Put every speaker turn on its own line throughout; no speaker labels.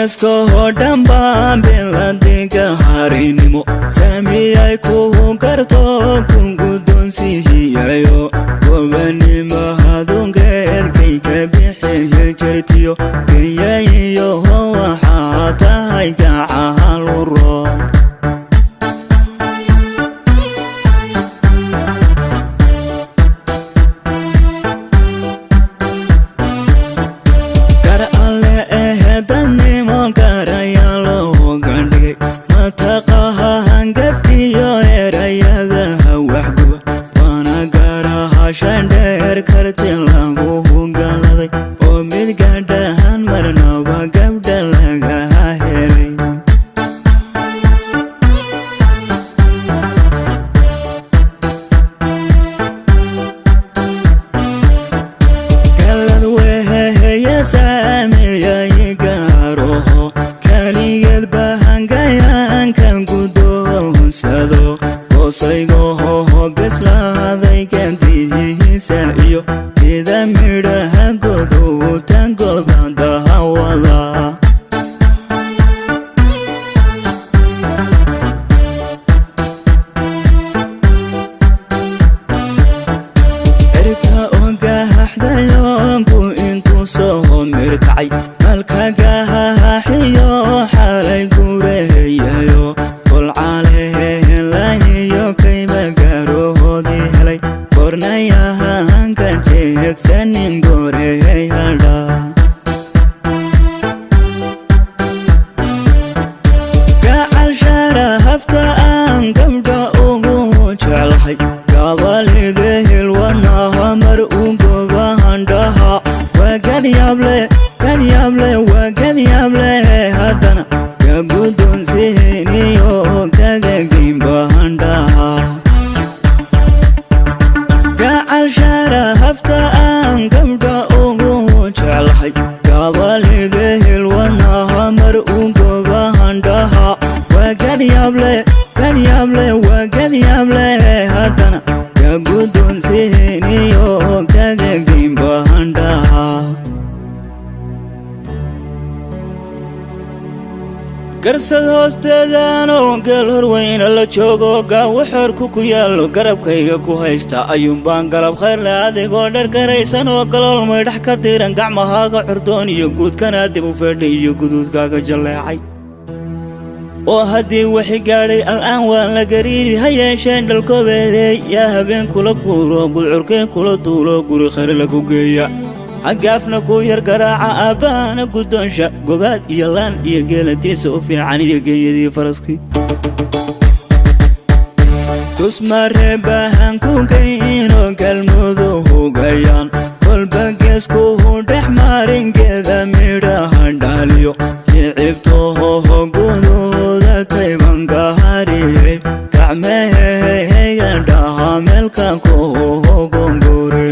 Geeska oo dhan baan biladiga harinimo saamiyay kuhu karto ku guddoonsiiyayo gobanimo hadungeedkayka bixiye jirtiyo kenyayiyo waxaa tahay gacaha luroon. Gar alle ehedannimo garayaa looga dhigay mataqaha hangafkiyo erayadaha waxguba waana garaha shandheer karti lagu hugaladay oo mid gadhahan marnaba gabdha lagaha helay. Galad weheheya saameeyay gaaroho kaligeed bahangayaankan guddoonsado goosaygohoho bislaaday gantihiisa iyo ida midhaha goduutan gobadaha wada. Cirka ogahaxdayoonku intuu soo mirkacay malkagahahaxiyo xalay gureeyayo kolcaleelahiyo kayma gaarohoodii helay kornayahanka jeegsanin gorehey haldha. Gacal sharahafta aan gabdha ugu jeclahay gabalida hilwanaha mar u gobahandhaha waa gadyable gadyable waa gadyable haddana ka guddoonsihiniyo kaga geynbahandhaha. Gacal sharahafta aan gabdha ugu jeclahay gabalida hilwanaha mar u gobahandhaha waa gadyable gadyable waa gadyable haddana ka guddoonsihiniyo kaga geynbahandhaha. Garsad hoosteedaanoo geel horweyna la joogo gaawo xeerku ku yaallo garabkayga ku haysta ayuunbaan galab khayrle adigoo dharkaraysan oo galool maydhax ka diran gacmahaaga curdoon iyo guudkana dib u feedhay iyo guduudkaaga jalleecay oo haddii wixi gaadhay al'aan waan la gariiri ha yeesheen dhalkoobeedey yaa habeen kula guuro gudcurkeen kula duulo guri khayrla ku geeya hagaafna ku yar garaaca aabbahana guddoonsha gobaad iyo laan iyo geelatiisa u fiican iyo geeyadii faraskii tusmare bahan ku geyno galmudu hugayaan kolba geeskuhu dhex marin geeda midhaha dhaaliyo hicibtohoho gudooda taybankahariyey gacmeheheyga dhaha meelka kuhuho gongore.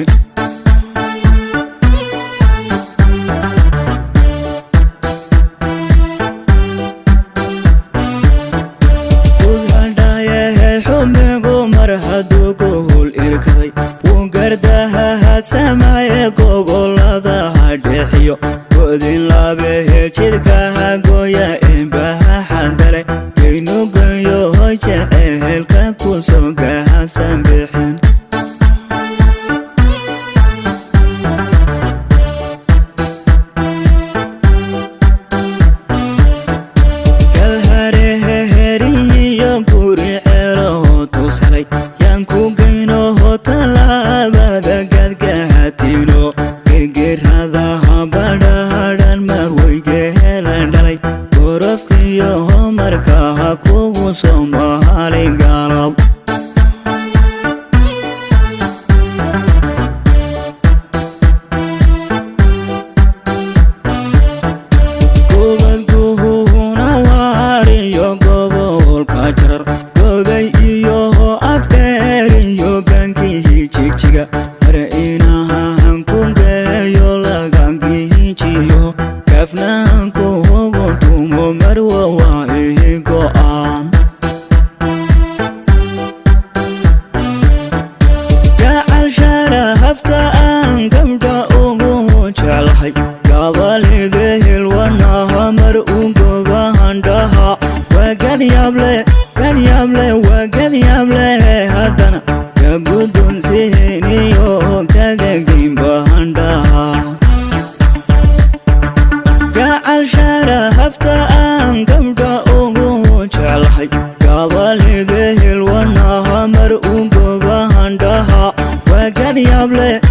Gudhadhayahe xumigu mar hadduu ku hul irkaday wuu gardaha hadsamaaye goboladaha dhexiyo godin laabehe jidhkaha gooya inbaha xandale gaynugayo jecehelka ku soo gahasan bixin. Kalhareheheriyo guri ceelaho tushelay yaan ku geynoho tallaabada gadgahatino girgiradaha badhahadhan marweyge helan dhalay gorofkiyo homarkaha kugu soo mahalay galab. Gubadguhuhuna waariyo gobolka jarar goday iyo afdheer iyo gankihii jigjiga mar inahan ku geeyo lagangihijiyo kafnahan ku hugu tumo marwa waa ihi go'aan. Gadyable, gadyable, waa gadyable. Haddana ka guddoonsiiniyo kagagayn bahandhaha. Gacal shaara hafta aan gabdha ugu jeclahay, gabalidehel wanaha mar u gobahandhaha. Waa gadyable.